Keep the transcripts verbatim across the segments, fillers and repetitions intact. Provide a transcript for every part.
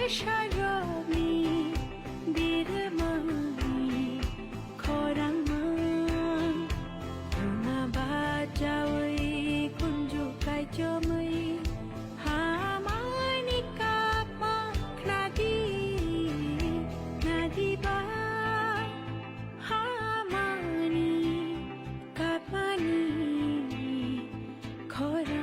Saroni birmani khorangma, ruma bachawi kunju kaichomwi, hamani kapma khnadi, khnadi ba. Hamani kapmani khorang.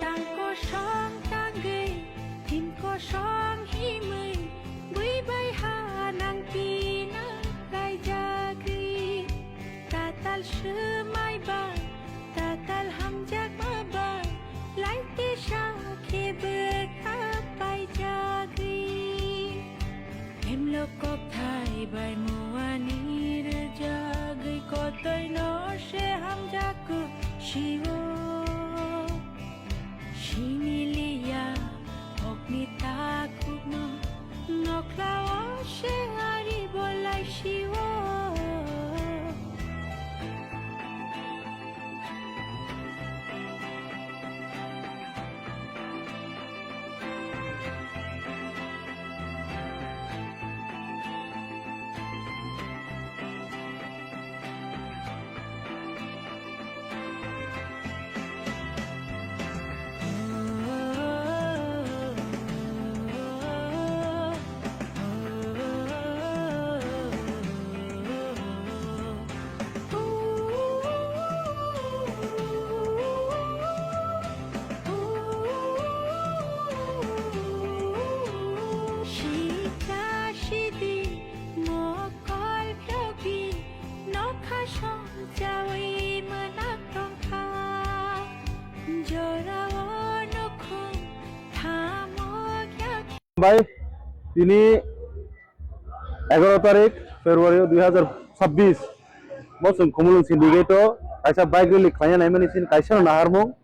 Tang kosong tangwi, thim kosong himwi, bui bai ha nang pi nang laijagwi. Tatal swmai bai, tatal hamjakma bai, laitisa khe bwkha paijagwi. Himlok kokthai bai muani rwjagwi, kotoino se hamjakgo sio. Sini liya hokni takhukno, nokhlao se ari bolai sio. Sita sidi mokol plobi nokha songjawi mwnang tongkha. Jorao nukhung thamok ya. Bai, tini egaro tarik February dui hazar chabbish, bo chwng Khumulwng Syndicate o kaisa bike rally khlaina naimani sin kaisa naharmung.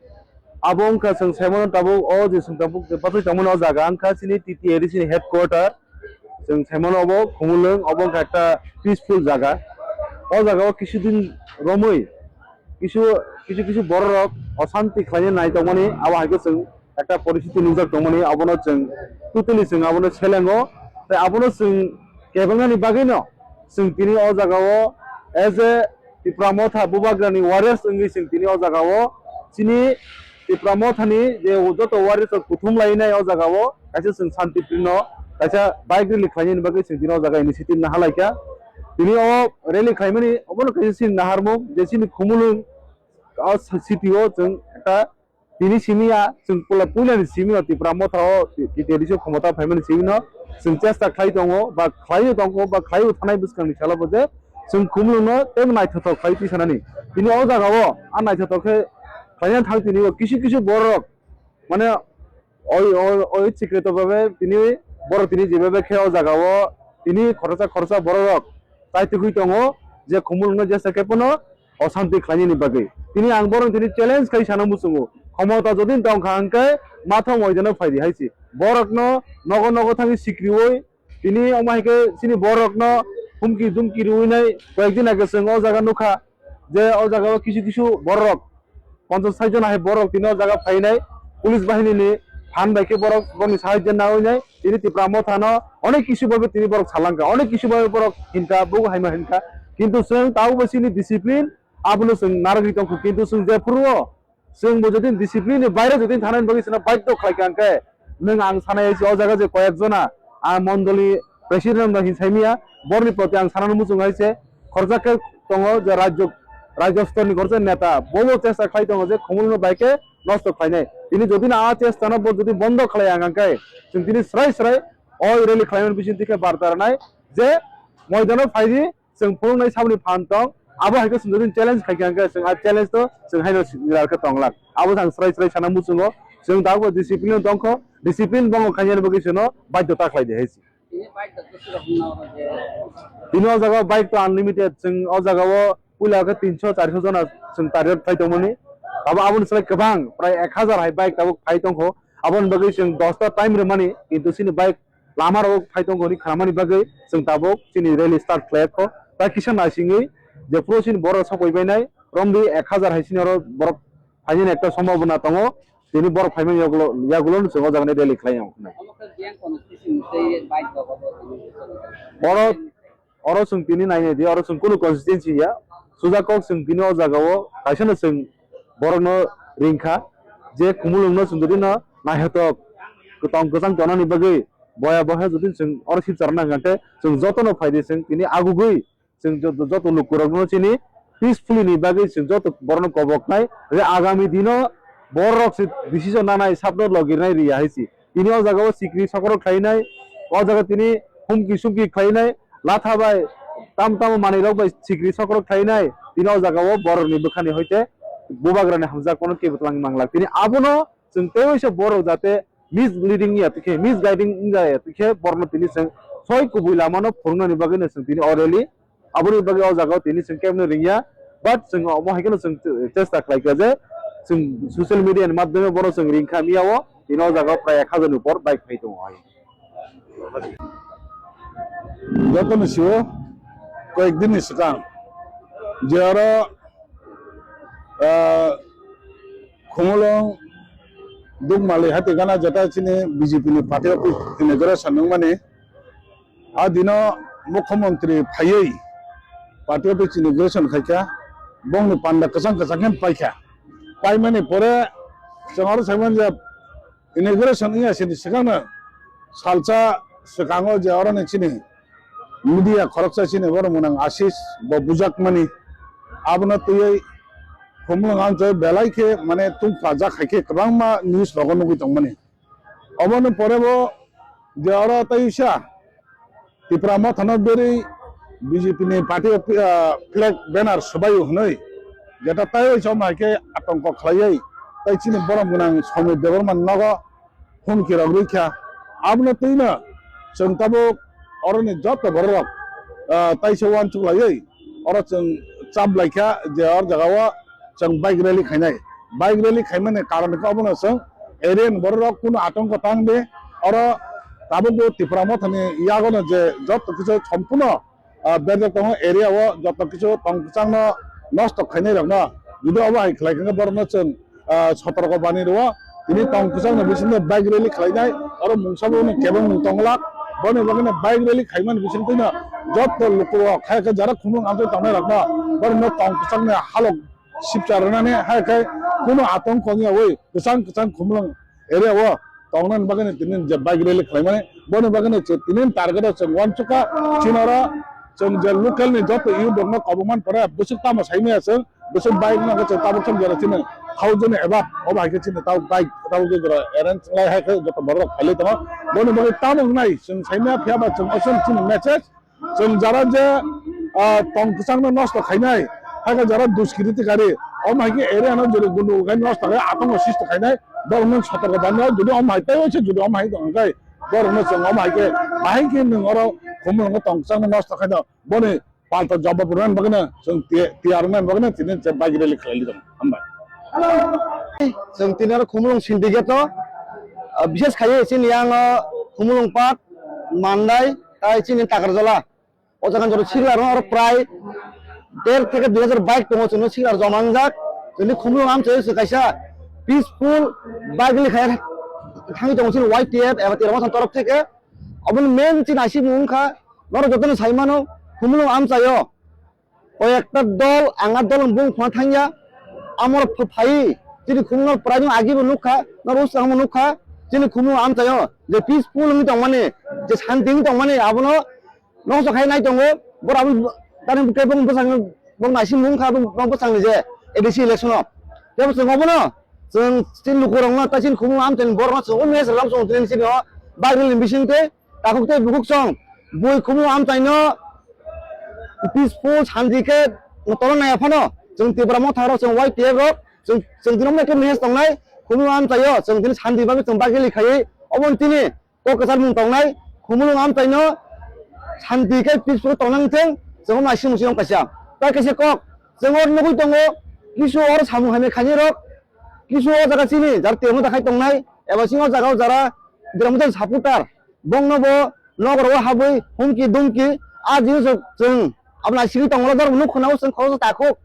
Abo wngkha chwng saimano tabuk o je chwng tabuk je pathai tongmani o jaga wngkha chini T T A D C ni headquarter. Chwng saimano obo Khumulwng, obo wngkha ekta peaceful jaga. O jaga o kisu din romwi kisu, kisu, kisu bororok osanti khlaina nai tongmani, abo hai khe chwng ekta poristiti nukjak tongmani, abono chwng totally chwng abono selengo. Tei abono chwng kebengnani bagwino chwng tini o jagao as a Tipra Motha Bubagrani warriors wngwi chwng tini o jagao chini Tipra Mothani je joto warriors rok kuthum lainai o jagao kaisa chwng shanti prino kaisa bike rally khlainani bagwi chwng tini o jaga initiative nahalaikha. Tini o rally khlaimani obono kaisa chini naharmung je chini Khumulwng o city o chwng ekta tini simi ya, chwng pula puilani simi o Tipra Motha o T T A D C o khomota phaimani simi no chwng chesta khlai tongo, ba khlai tongo, ba khlai thanai bwskangni salo bo je chwng Khumulwng no tei naithothok khlai twi sanani. Tini o jaga o a naithothok khe khlaina thang tini o kisu kisu borok mane oi, oi, oi sikritabhabe tini borok tini jebebe khe o jaga o tini khoroksa khoroksa borok rok chai tugui tongo je Khumulwng no jesa khe phano osanti khlainani bagwi. Tini ang borok tini challenge khai sana muchungo, khomota jodi tong kha hwnkhe mathang moidano phaidi hai se. Borokno nogo nogo thangwi sikriwi tini omo hai khe chini borokno humki dumki riwi nai koyek din age chwng o jaga nukha je o jaga o kisu kisu borok ponchas sait jon hai borok tini o jaga phainai, police bahini ni phan bai khe borok boni sahajyo nawi nai, tini Tipra Motha no onek kisu bhabe tini borok salangkha, onek kisu bhabe borok hinkha, bugo haima hinkha, kintu chwng tabukbo chini discipline abono chwng narwgwi tongkha, kintu chwng jephuru o chwng bo jodi discipline ni baire jodi thanani bagwi chwngno baidhyo khlaikha hwnkhe nwng ang sanai o jaga je koyek jona a mondoli president rok no hinsaimiya, borni proti ang sanani muchung hai se khorjak khe tongo je rajyo, rajyo stor ni khorjak neta bobo chesta khlai tongo je Khumulwng no bai khe nosto khlainai. Tini jodi no a chesta no bo jodi bondo khlai ang khe chwng tini srai srai o rally khlaimani bising twi khe barta rwnai je moidano phaidi chwng phunuknai saboni phan tong, abo hai khe chwng jodi challenge khai kha hwnkhe chwng a challenge no chwng haino swnam khe tong lak. Abo thang srai srai sana muchungo, chwng tabuk discipline tong kho, discipline bongo khainani bagwi chwngno baidhota khlai di hai se. Tini o jaga o bike to unlimited, chwng o jaga o puila khe tinso charso jona chwng target phai tongmani. Abo aboni slai kwbang, prai ek hazar hai bike tabuk phai tongkho. Aboni bagwi chwng dosta time rwmani, kintu chini bike lama rogo phai tongkho ni khamani bagwi chwng tabuk chini rally start khlai kho. Tai kisa naisingwi je phuru chini borok sok bai bainai, romdi ek hazar hai chini oro borok phainani ekta sombhabona tongo. Tini borok phaimani yagulo, yagulo no chwng o jaga ni rally khlai ang hinwi. Oro, oro chwng tini nainai di, oro chwng kunu consistency ya. Suja kok chwng tini o jaga o kaisa no chwng borok no ring kha je Khumulwng no chwng jodi no naithotok kwtang kwchang tongnani bagwi boya boya jodi chwng oro sip charwna hwnkhe chwng joto no phai di chwng tini agugwi chwng jo-, joto lukurokno chini peacefully ni bagwi chwng joto borokno koboknai, je agami dino borok se decision nanai, sabno logirnai riya hai se. Tini o jaga o sikri sokrok khlainai, o jaga tini humki sumki khlainai, latha bai tam tamo manwi rok bai sikri sokrok khlainai, tini o jaga o borokni bwkhani hoite bubagrani hamjakmano kebo twlangwi manglak. Tini abono chwng tei waisa borok jate misleading ya twi khe, misguiding wngya ya twi khe borokno tini chwng soi kubui lamano phwrwngnani bagwino chwng tini o rally. Aboni bagwi o jaga o tini chwng kebno ringya, but chwng omo hai kheno chwng chesta khlai kha je chwng social media ni madhyame bono chwng ring kha miya o, tini o jaga o prai ek hazar ni upor bike phai tongo hai. Joto ni sio koyek din ni swkang je oro, ah, Khumulwng Dukmali hati gana jeta chini B J P ni party office inauguration wngmani. A dino mukhyamantri phaiwi party office inauguration khaikha, bongni panda kwchang kwchang khe paikha. Paimani pore chwng aro saiman je inauguration wngya sini swkangno salsa swkango je oroni chini media khoroksa chini borok mwnang Ashish bo bujakmani, abono twiwi Khumulwng amchai belai khe mane tungphajak hai khe kwbangma news rogo nugwi tongmani. Oboni pore bo je oro tei uisa Tipra Mothano berwi B J P ni party, ah, flag banner swbaio hwnwi jeta tei uisa omo hai khe atongko khlaiwi tei chini borok gwnang Somir Debbarma nogo humki rok rwkha. Abono twino chwng tabuk oroni joto borok rok, ah, taisa uansuk laiwi oro chwng chap laikha je or jagao chwng bike rally khainai. Bike rally khaimani karon khe obono chwng area ni borok rok kunu atongko tang de. Oro tabukbo Tipra Mothani yagono je joto kisa sompuno, ah, berjak tongo area o joto kisa tong kwchangno nosto khainai rokno. Jodi obo hai khlai khe borokno chwng, ah, sotorko bani rwo. Tini tong kwchangno bisingo bike rally khlainai. Oro mungsa bo kebeng mung tonglak. Boni bagwino bike rally khaimani bisingtwino joto lukurok hai khe jara Khumulwng amchai tongnai rokno borokno tong kwchangni halok sipcha rwnani hai khe kunu atongko wngya wi kwchang kwchang Khumulwng area o tongnani bagwino tini je bike rally khlaimani boni bagwino chwng tini target o chwng uansukha chini oro chwng je local ni joto youth rokno kobokmani pore bwswk tamo saimaya chwng bwswk bike no khe chwng tabuk chwng jora chini thousand above obo hai khe chini tabuk bike tabuk je jora arrange khlai hai khe joto borok rok khailai tongo boni bagwi tamo wngnai chwng saimaya phiya ba chwng aswk chini message. Chwng jara je, ah, tong kwchangno nosto khainai, hakhe jara duskiriti kari, omo hai khe area no jori gundu khai nosto khai atongo sisto khainai, borokno sotorko banai, jodi omo hai tei se jodi omo hai tong khai, borokno chwng omo hai khe bahai khe nwng oro Khumulwngo tong kwchangno nosto khaino, boni palta jawab rwna bagwino chwng ti-, tiyar wngna bagwino tini je bike rally khlai li tong. Hambai. Chwng tini oro Khumulwng syndicate o, ah, bishes khaiwi chini yang, ah, Khumulwng Park, Mandai, tai chini Takarjala. O jaga jora sikla rok oro prai der theke dui hajar bike tongo chwngno sikla joma wngjak. Chwngni Khumulwng amchaio chwng kaisa peaceful bike rally khai thangwi tongo chini Y T F eba Tira Motha ni torof theke. Oboni main chini naisingmung wngkha norok jotono sai mano Khumulwng amchaio. Koi ekta dol, ang a dol ni bung phano thangya. Amoro ph-, phai, chini khumung no prai no agi bo nukha, no rus ang bo nukha, chini khumung amchaio, je peaceful wngwi tongmani, je santi wngwi tongmani, abono nosto khai nai tongo, bor abo tani bwkhe bong bwsang, bong naising mung kha, bong bwsang ni je A D C election o. Tebo chwng obono, chwng chini lukurokno, ta chini khumung amchaini borokno chwng o message lam chwng tini chini o, bagri ni bising tei, Takhuk tei bukhuk song bui khumung amchaino Peaceful shanti khe tolna nai phano chwng Tipra Motha rok, chwng Y T F rok, chwng chwng tini omo khe message tongnai, Khumulwng amchaio chwng tini shanti bagwi chwng bagili khaiwi obo tini kok kwchar mung tongnai, Khumulwng amchaino shanti khe peaceful tongnang thwng, chwng naising muchung kaisa. Tai kaisa kok chwng oro nugwi tongo, kisu oro samung hamya khainai rok, kisu o jaga chini jar temo dakhai tongnai, eba chini o jaga o jara Tipra Motha supporter, bongno bo nogor o habwi humki dumki, a jinis chwng abo naisingwi tongo, jar nuk khna o chwng khoroksa takhuk.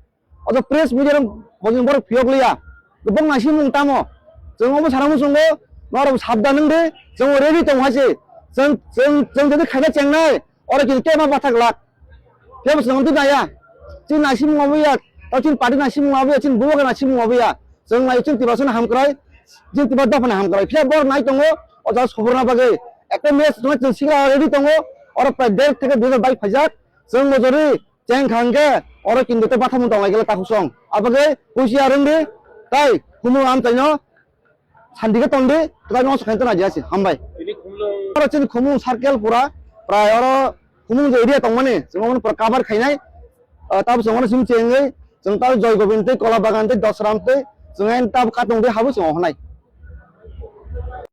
Ojo press media rok bojong borok phiyok liya. Gubang naisingmung tamo. Chwng omo sana muchungo, norok sabdan wng di, chwng ready tong hai se. Chwng, chwng, chwng jadi khaina chengnai, oro kini tema bathak lak. Kebo chwng di naya. Chini naisingmung obo ya, tao chini party naisingmung obo ya, chini bubagra naisingmung obo ya. Chwng nai chini Tiprasani hamkrai, chini Tipra dophani hamkrai. Phiya bor nai tongo, ojo soborna bagwi. Ekta match chwng, chwng sigra ready tongo, oro prai der theke dui hajar bike phaijak. Chwng mojori, Cheng khang khe oro kintu tei bathang tong lai khe takhuk song. Abagwi puisi arwng di, tai Khumulwng amchaino shanti khe tong di, tai no sakhain tong aji asi, hambai. Ini Khumulwng. Oro chini Khumulwng circle pura, prai oro Khumulwng je area tongmani, chwng omono pura cover khainai. Ah, tabuk chwng omono sim chengwi, chwng tabuk Joy Gobind tei Kola Bagan tei Dosram tei, chwng ain tabuk katong tei habwi chwng ohonai.